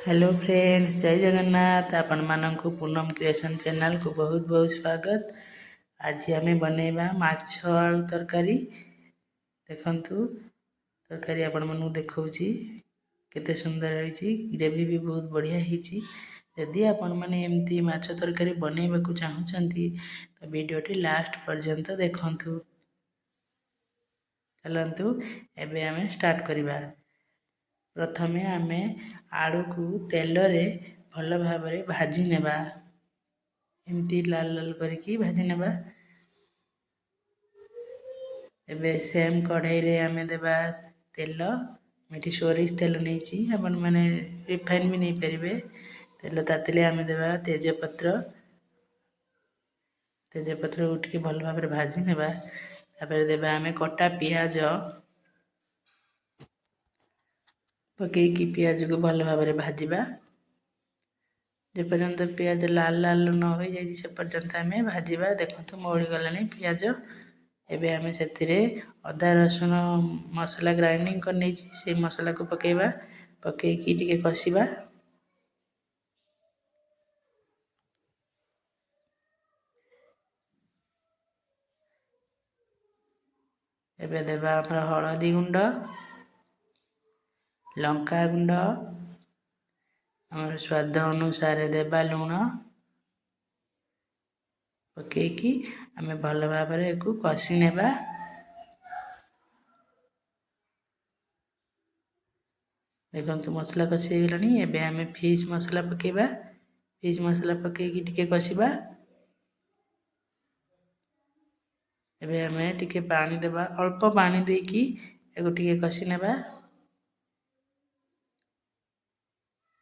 Hello friends, ଜୟ ଜଗନ୍ନାଥ। ଆପଣମାନଙ୍କୁ Punam creation ଚ୍ୟାନେଲକୁ ବହୁତ ବହୁତ ସ୍ୱାଗତ। ଆଜି ଆମେ ବନେଇବା ମାଛ ଆଳୁ ତରକାରୀ। ଦେଖନ୍ତୁ, ତରକାରୀ ଆପଣମାନଙ୍କୁ ଦେଖାଉଛି, କେତେ ସୁନ୍ଦର ହେଇଛି। ଗ୍ରେଭି ବି ବହୁତ ବଢ଼ିଆ ହେଇଛି। ଯଦି ଆପଣମାନେ ଏମିତି ମାଛ ତରକାରୀ ବନେଇବାକୁ ଚାହୁଁଛନ୍ତି, ତ ଭିଡ଼ିଓଟି ଲାଷ୍ଟ ପର୍ଯ୍ୟନ୍ତ ଦେଖନ୍ତୁ। ଚାଲନ୍ତୁ, ଏବେ ଆମେ ଷ୍ଟାର୍ଟ କରିବା। ପ୍ରଥମେ ଆମେ ଆଳୁକୁ ତେଲରେ ଭଲ ଭାବରେ ଭାଜି ନେବା। ଏମିତି ଲାଲ ଲାଲ କରିକି ଭାଜି ନେବା। ଏବେ ସେମ୍ କଢ଼େଇରେ ଆମେ ଦେବା ତେଲ। ମୁଁ ଏଠି ସୋରିଷ ତେଲ ନେଇଛି, ଆପଣମାନେ ରିଫାଇନ୍ ବି ନେଇପାରିବେ। ତେଲ ତାତିଲେ ଆମେ ଦେବା ତେଜପତ୍ର। ତେଜପତ୍ରକୁ ଟିକେ ଭଲ ଭାବରେ ଭାଜି ନେବା। ତାପରେ ଦେବା ଆମେ କଟା ପିଆଜ। ପକେଇକି ପିଆଜକୁ ଭଲ ଭାବରେ ଭାଜିବା। ଯେପର୍ଯ୍ୟନ୍ତ ପିଆଜ ଲାଲ ଲାଲ ନ ହୋଇଯାଇଛି, ସେ ପର୍ଯ୍ୟନ୍ତ ଆମେ ଭାଜିବା। ଦେଖନ୍ତୁ, ମଉଳିଗଲାଣି ପିଆଜ। ଏବେ ଆମେ ସେଥିରେ ଅଦା ରସୁଣ ମସଲା ଗ୍ରାଇଣ୍ଡିଙ୍ଗ କରିନେଇଛି, ସେଇ ମସଲାକୁ ପକାଇବା। ପକେଇକି ଟିକେ କଷିବା। ଏବେ ଦେବା ଆମର ହଳଦୀ ଗୁଣ୍ଡ, ଲଙ୍କା ଗୁଣ୍ଡ, ଆମର ସ୍ୱାଦ ଅନୁସାରେ ଦେବା ଲୁଣ। ପକେଇକି ଆମେ ଭଲ ଭାବରେ ଏକୁ କଷି ନେବା। ଦେଖନ୍ତୁ, ମସଲା କଷି ହେଇଗଲାଣି। ଏବେ ଆମେ ଫିସ୍ ମସଲା ପକାଇବା। ଫିସ୍ ମସଲା ପକେଇକି ଟିକେ କଷିବା। ଏବେ ଆମେ ଟିକେ ପାଣି ଦେବା। ଅଳ୍ପ ପାଣି ଦେଇକି ଏକୁ ଟିକେ କଷି ନେବା।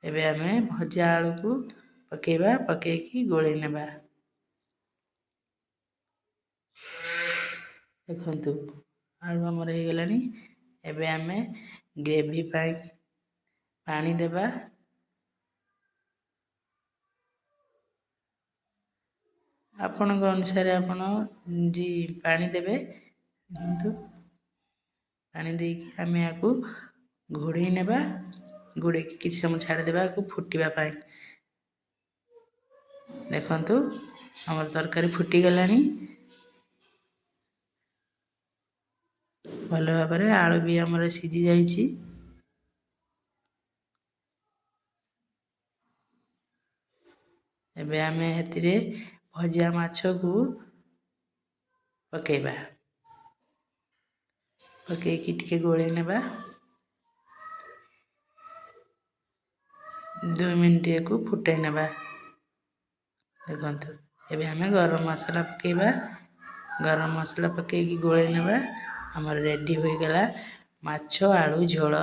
ଏବେ ଆମେ ଭଜା ଆଳୁକୁ ପକାଇବା। ପକେଇକି ଗୋଳେଇ ନେବା। ଦେଖନ୍ତୁ, ଆଳୁ ଆମର ହେଇଗଲାଣି। ଏବେ ଆମେ ଗ୍ରେଭି ପାଇଁ ପାଣି ଦେବା। ଆପଣଙ୍କ ଅନୁସାରେ ଆପଣ ଜି ପାଣି ଦେବେ। ଦେଖନ୍ତୁ, ପାଣି ଦେଇକି ଆମେ ଏହାକୁ ଘୋଡ଼େଇ ନେବା। ଘୋଡ଼େଇକି କିଛି ସମୟ ଛାଡ଼ିଦେବା ଏହାକୁ ଫୁଟିବା ପାଇଁ। ଦେଖନ୍ତୁ, ଆମର ତରକାରୀ ଫୁଟିଗଲାଣି ଭଲ ଭାବରେ। ଆଳୁ ବି ଆମର ସିଝି ଯାଇଛି। ଏବେ ଆମେ ସେଥିରେ ଭଜା ମାଛକୁ ପକାଇବା। ପକାଇକି ଟିକେ ଗୋଳେଇ ନେବା। 2 ମିନିଟ୍ ୟାକୁ ଫୁଟାଇ ନେବା। ଦେଖନ୍ତୁ, ଏବେ ଆମେ ଗରମ ମସଲା ପକାଇବା। ଗରମ ମସଲା ପକାଇକି ଗୋଳେଇ ନେବା। ଆମର ରେଡ଼ି ହୋଇଗଲା ମାଛ ଆଳୁ ଝୋଳ।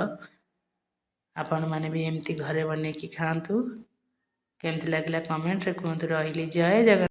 ଆପଣମାନେ ବି ଏମିତି ଘରେ ବନେଇକି ଖାଆନ୍ତୁ। କେମିତି ଲାଗିଲା, କମେଣ୍ଟରେ କୁହନ୍ତୁ। ରହିଲି, ଜୟ ଜଗନ୍ନାଥ।